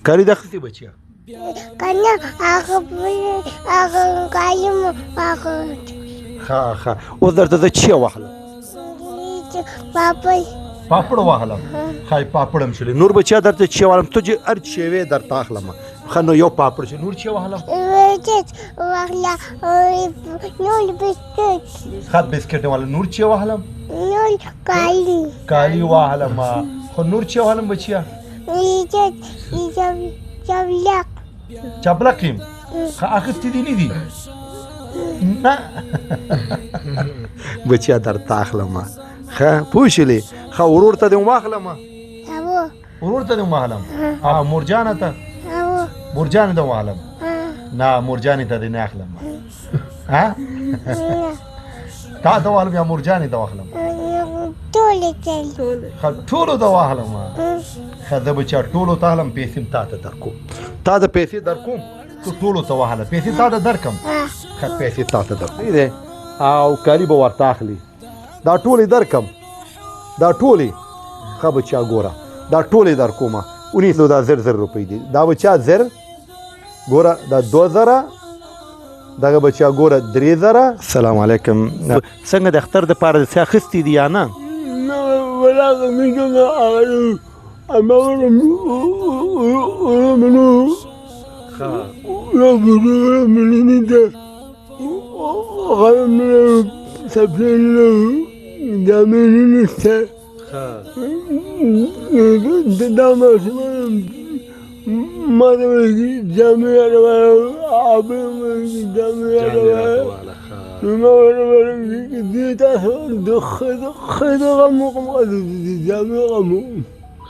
کالي د اخیستي بچیا؟ کنه، هغه هغه کالي مو هغه. ښه ښه، اوس درته زه چی واخلم؟ پاپړ. پاپړ واخلم؟ ښه، پاپړ هم شولې. نور بچیا درته چی واخلم؟ ته چې هر چی وې درته اخلم. ښه، نو یو پاپړ شي، نور چی واخلم؟ واخله نور بسکټ. ښه، بسکټ واخلم. نور چی واخلم؟ نور کالي. کالي واخلم، خو نور چی واخلم بچیا؟ چپلک. چپلک یم؟ ښه، اخیستې دي نه دي؟ نه بچیا، درته اخلم. ښه، پوه شولې؟ ښه، ورور ته دې واخلم؟ ورور ته دې واخلم؟ مورجانه ته؟ مورجانې ته واخلم؟ نه، مورجانې ته دې نه اخلم. ها، تا ته واخلم یا مورجانې ته واخلم؟ ټولو ته. ښه، ټولو ته واخلم. ښه، زه بچیا ټولو ته اخلم، پیسې هم تا ته درکوم. تا ته پیسې درکوم، ته ټولو ته واخله. پیسې تا ته درکم. ښه، پیسې تا ته درکوم او کالي به ورته اخلي. دا ټولې درکم، دا ټولې. ښه بچیا، ګوره، دا ټولې درکوم. ونیسو، دا 1000 1000 روپۍ دي. دا بچیا 1000، ګوره، دا 2000، دغه بچیا ګوره 3000. السلام علیکم. څنګه د اختر دپاره د څه اخیستي دي یا نه؟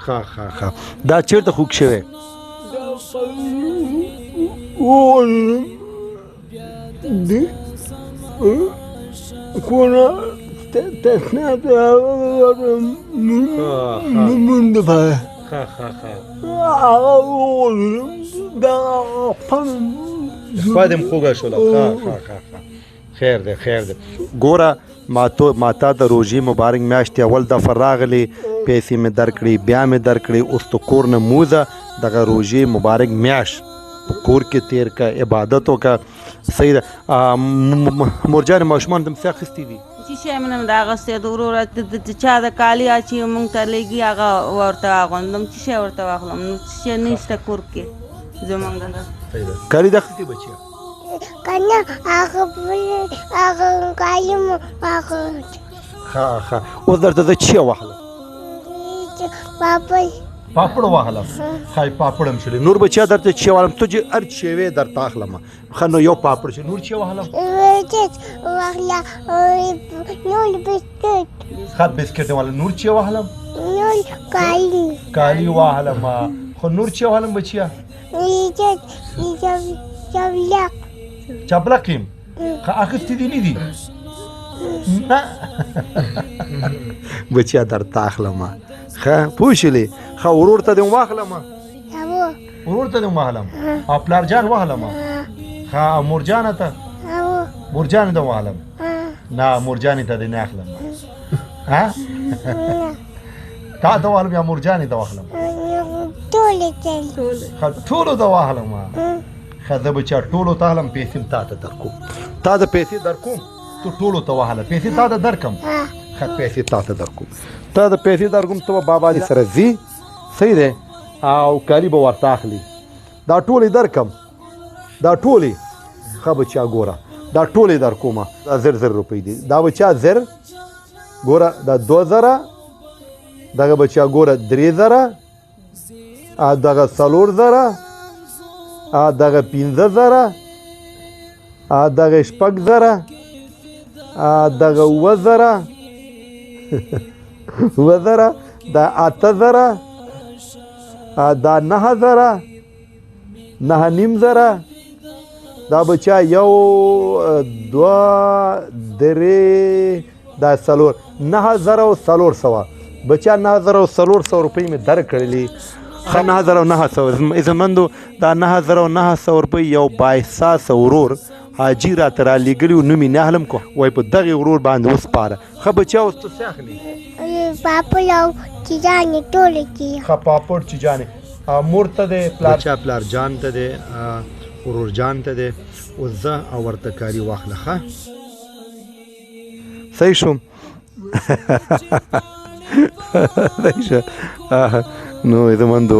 ښه ښه ښه، دا چېرته خوږ شوی؟ ښه ښه ښه، خوا دې هم خوږه شوله. ښه ښه ښه ښه، خیر دی، خیر دی. ګوره، ما تا د روژې مبارک میاشتې اول دفعه راغلې، پیسې مې درکړې، بیا مې درکړې. اوس ته کور نه موزه، دغه روژې مبارک میاشت په کور کې تیر که، عبادت وکړه. صحیح ده. مورجانې، ماشومان ته مې څه اخیستي دي؟ چې شی مې نه ده اخیستی د وروره. د چا د کالي چې مونږ ته لېږي، هغه ورته اغوندم. چې شی ورته واخلم؟ نو څه شی نشته کور کې زمونږ. کالي د اخیستي بچیا؟ کنه، هغه هغه کالي مو هغه. ښه ښه، اوس درته زه چی واخلم؟ پاپړ. پاپړ واخلم؟ ښه، پاپړ هم شولې. نور بچیا درته چی واخلم؟ ته چې هر چی وې درته اخلم. ښه، نو یو پاپړ شي، نور چی واخلم؟ واخله نور بسکټ. ښه، بسکټ واخلم. نور چی واخلم؟ نور کالي. کالي واخلم، خو نور چی واخلم بچیا؟ چپلک. چپلک یم؟ ښه، اخیستې دي نه دي؟ نه بچیا، درته اخلم. ښه، پوه شولې؟ ښه، ورور ته دې واخلم؟ ورور ته دې واخلم؟ پلار جان واخلم؟ ښه، مورجانه ته؟ مورجانې ته واخلم؟ نه، مورجانې ته دې نه اخلم. ها، تا ته واخلم یا مورجانې ته واخلم؟ ټولو ته. ښه، ټولو ته واخلم. ښه، زه بچیا ټولو ته اخلم، پیسې هم تا ته درکوم. تا ته پیسې درکوم، ته ټولو ته واخله. پیسې تا ته درکم. ښه، پیسې تا ته درکوم. تا ته پیسې درکوم، ته به بابا دې سره ځي. صحیح دی. او کالي به ورته اخلي. دا ټولې درکم، دا ټولې. ښه بچیا، ګوره، دا ټولې درکوم. دا 1000 1000 روپۍ دي. دا بچیا 1000، ګوره، دا 2000، دغه بچیا ګوره 3000، دغه 4000، دغه 5000، دغه 6000، دغه 7000، 7000، دا 8000، دا 9000، 9500. دا بچا یو، دوه، درې، دا څلور، 9400. بچا، 9400 روپۍ مې درکړلې. ښه، 9900. عزتمندو، دا 9900 روپۍ یو بااحساسه ورور حاجي راته رالیږلي وو، نوم یې نه اخلم، کو وایي په دغې ورور باندې وسپاره. ښه بچیا، اوس ته څه اخلې؟ پاپړ او چیجانې ټولې کړي. ښه، پاپړ، چیجانې. مور ته دی، پلار چا پلار جان ته دی، ورور جان ته دی. اوس ځه او ورته کالي واخله. ښه صحیح شوم، صحیح شو. نو زموږ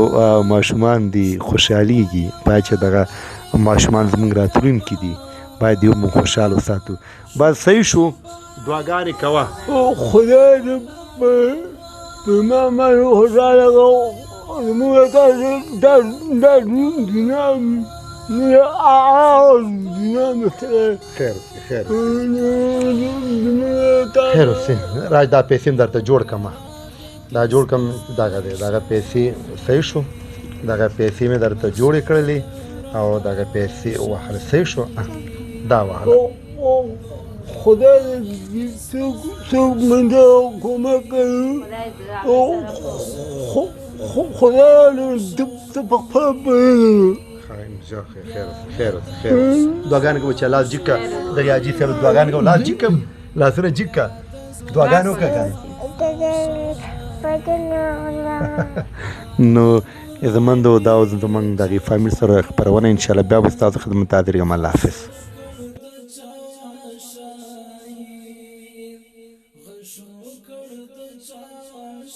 ماشومان دي خوشحالېږي، باید چې دغه ماشومان زموږ راتلونکي دي، باید یو موږ خوشحال وساتو. بس صحیح شو، دعاګانې کوه. خدای دې په ما باندې خوشحاله کړه. زموږ تاسو دا دا دنیا دنیا مستره. خیر خیر خیر اوسې. راج دا پیسې هم درته جوړ کړم، دا جوړ کم. دغه دی، دغه پیسې. صحیح شو، دغه پیسې مې درته جوړې کړلې او دغه پیسې واخله. صحیح شو، دا واخله. خدای دې څوک مونږ کومک کوي. خدای دې په خپل خیر خیر خیر خیر. دعاګانې کوه چې لاس جګ کړه. دغه حاجي صاحب دعاګانې کوه، لاس جګ کړه، لاسونه جګ کړه، دعاګانې وکړه که. نو زموږ دا زموږ دغې فامیل سره خپرونه، انشاءالله بیا به ستاسو خدمت ته حاضر یم. الله حافظ.